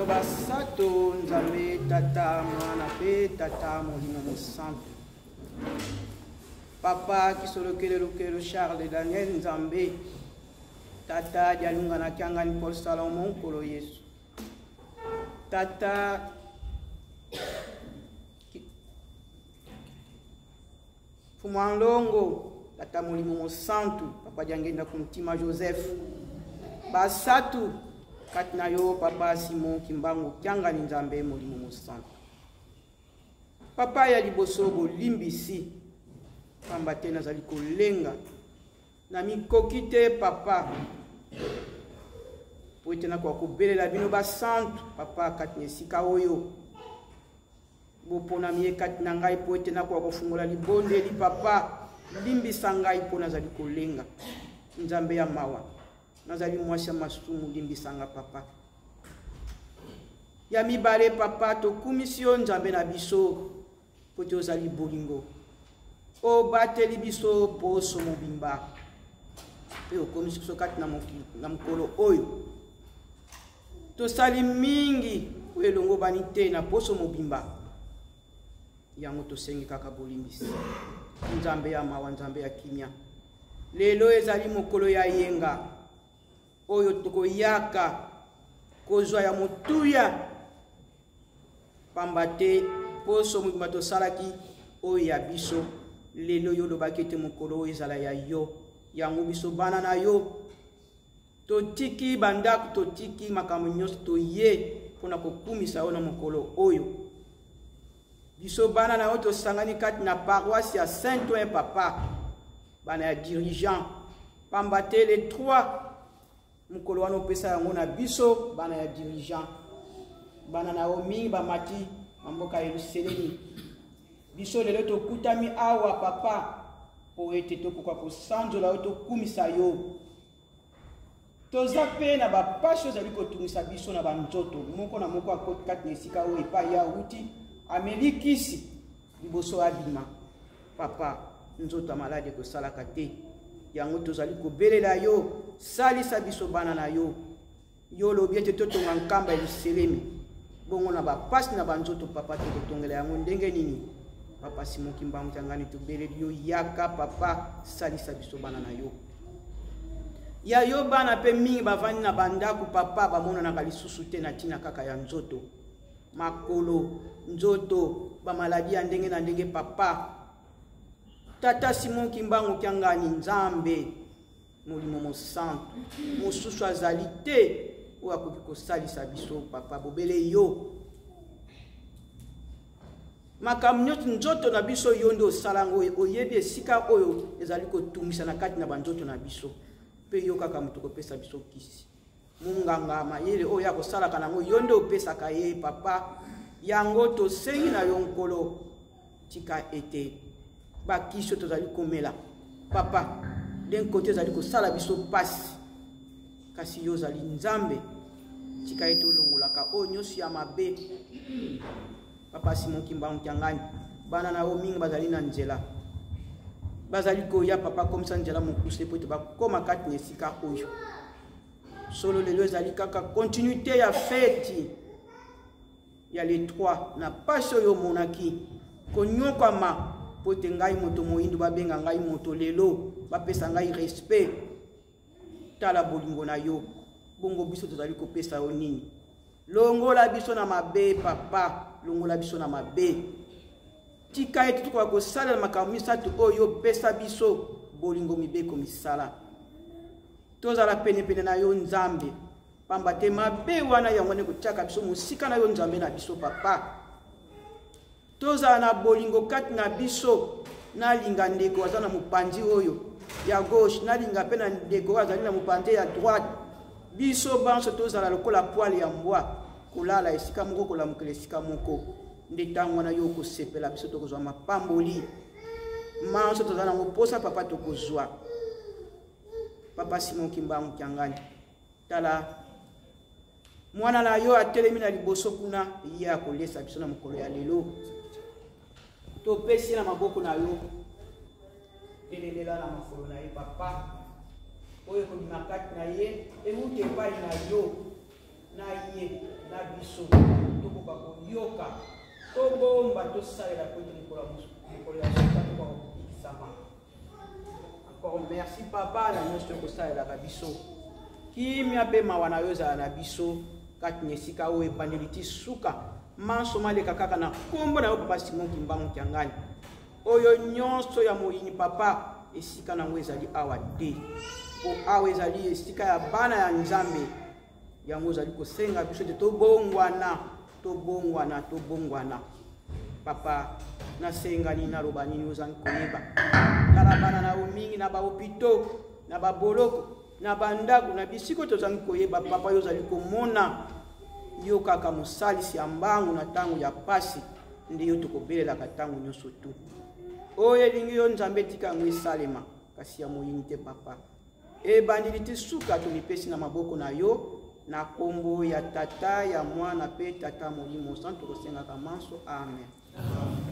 Basato, Nzambe Tata, Mwana mpe Tata Molimo Mosantu. Papa Kisolokele Lukelo Charles Daniel Nzambe Tata Dialunga na Kiangani Paul Salomon Nkolo Yesu. Tata Mfumu wa Nlongo, Tata Molimo Mosantu, Papa Diangenda Kuntima Joseph, Basatu kati na yo Papa Simon Kimbangu Kiangani Nzambe Molimo Mosantu. Papa ya liboso bolimbisi, pamba te nazali kolenga na mikoki te papa po ete nakoka kobelela bino basantu papa kati na esika oyo Boponami ye kati na ngai mpo ete nakoka kofungola libondeli. Papa, limbisa ngai mpo nazali kolenga. Nzambe ya mawa, nazali mwasi ya masumu, limbisa nga papa. Ya mibale papa, tokumisi yo Nzambe na biso mpo ete ozali bolingo. Obateli biso poso mobimba mpe okomisi biso kati na mokolo oyo. Tosali mingi oyo elongobani te na poso mobimba. Yango tosengi kaka bolimbisi. Nzambe ya mawa, Nzambe ya kimia. Lelo ezali mokolo ya yenga oyo tokoyaka kozwa ya motuya, pamba te poso mobimba tosalaki oyo ya biso. Lelo yo olobaki ete mokolo oyo ezala ya yo. Yango biso bana na yo totiki bandako, totiki makambo nyonso, toye mpo na kokumisa yo na mokolo oyo. Biso bana na yo tosangani kati na paroisse ya Saint-Ouen papa, bana ya dirigeant, pamba te le 3 mokolo wana opesa yango na biso bana ya dirigeant. Bana na yo mingi bamati na mboka ya Yelusalemi. Biso lelo tokutami awa papa mpo ete tokoka kosanzola yo, tokumisa yo. Toza mpe na bapasi oyo ezali kotungisa biso na banzoto. Moko na moko akoti kati na esika oyo epai ye awuti, ameli kisi liboso abima. Papa, nzoto ya maladi ekosalaka te. Yango tozali kobelela yo, salisa biso bana na yo. Yo olobi ete totonga nkamba ya liselemi. Bongo na bapasi na banzoto papa, tokotongela yango ndenge nini? Papa Simon Kimbangu Kiangani, tobeleli yo, yaka papa, salisa biso bana na yo. Ya yo bana mpe mingi bavandi na bandako papa, bamonanaka lisusu te na ntina kaka ya nzoto, makolo, nzoto, bamaladi ya ndenge na ndenge papa. Tata Simon Kimbangu Kiangani, Nzambe Molimo Mosantu, mosusu azali te oyo akoki kosalisa biso papa, bobele yo. Makambo nyonso nzoto na biso yo nde osala yango, oyebi esika oyo ezali kotungisa na kati na banzoto na biso, mpe yo kaka moto kopesa biso kisi. Monganga mayele oyo akosalaka nango yo nde opesaka ye papa. Yango tosengi na yo Nkolo, tika ete bakisi oyo tozali komela papa d'un côté ezali kosala biso pasi, kasi yo ozali Nzambe, tika ete olongolaka oyo nyonso ya mabe. Papa Simon Kimbangu Kiangani, bana na yo mingi bazali na nzela, bazali koya papa, komisa nzela mokuse po ete bakoma kati na esika oyo. Solo lelo ezali kaka continuité ya feti ya le 3 na pasi oyo omonaki konyokwama po ete ngai moto moyindo babenga ngai moto lelo, bapesa ngai respect. Tala bolingo na yo, bongo biso tozali kopesa yo nini? Longola biso na mabe papa, longola biso na mabe. Tika ete tokoka kosalela makambo misato oyo opesa biso, bolingo, mibeko, misala. Tozala penepene na yo Nzambe, pamba te mabe wana yango nde kotiaka biso mosika na yo Nzambe na biso papa. Tozala na bolingo kati na biso. Nalinga ndeko aza na mopanzi oyo ya gauche, nalinga mpe na ndeko oyo azali na mopanzi ya droite. Biso banso tozala lokola poile ya mbwa, kolala esika moko, kolamukela esika moko. Nde ntango wana yo okosepela, biso tokozwa mapamboli manso toza nango posa papa, tokozwa. Papa Simon Kimbangu Kiangani, tala mwana na yo atelemi na liboso kuna, ye akolesa biso na mokolo ya lelo. Topesi na maboko na yo, telelela na makolo na ye papa, oyo ekobima kati na ye euti epai na yo. na ye na biso tokoka koyoka tobomba tosalela po ete mokolo ya suka tokoka kobikisama. Encore merci papa na nyonso okosalelaka biso. Kimia mpe mawa na yo ezala na biso kati na esika oyo ebandeli ti suka. Manso maleka kaka na nkombo na yo papa Simon Kimbangu Kiangani. Oyo nyonso ya moyini papa esika nango ezali awa te, mpo awa ezali esika ya bana ya Nzambe. Yango ozali kosenga biso te tobongwana, tobongwana, tobongwana. Papa, nasenga nini, naloba nini, ozangi koyeba. Tala bana na yo mingi na bahopito, na baboloko, na bandako, na bisiko tozangi koyeba. Papa, yo ozali komona, yo kaka mosalisi ya mbangu na ntango ya pasi, nde yo tokobelelaka ntango nyonso tu. Oyo elingi yo Nzambe, tika yango esalema, kasi ya moyini te papa. Ebandeli ti suka tomipesi na maboko na yo, na kombo ya Tata, ya Mwana pe Tata Molimo Santu, tokosengaka manso. Amen. Amen.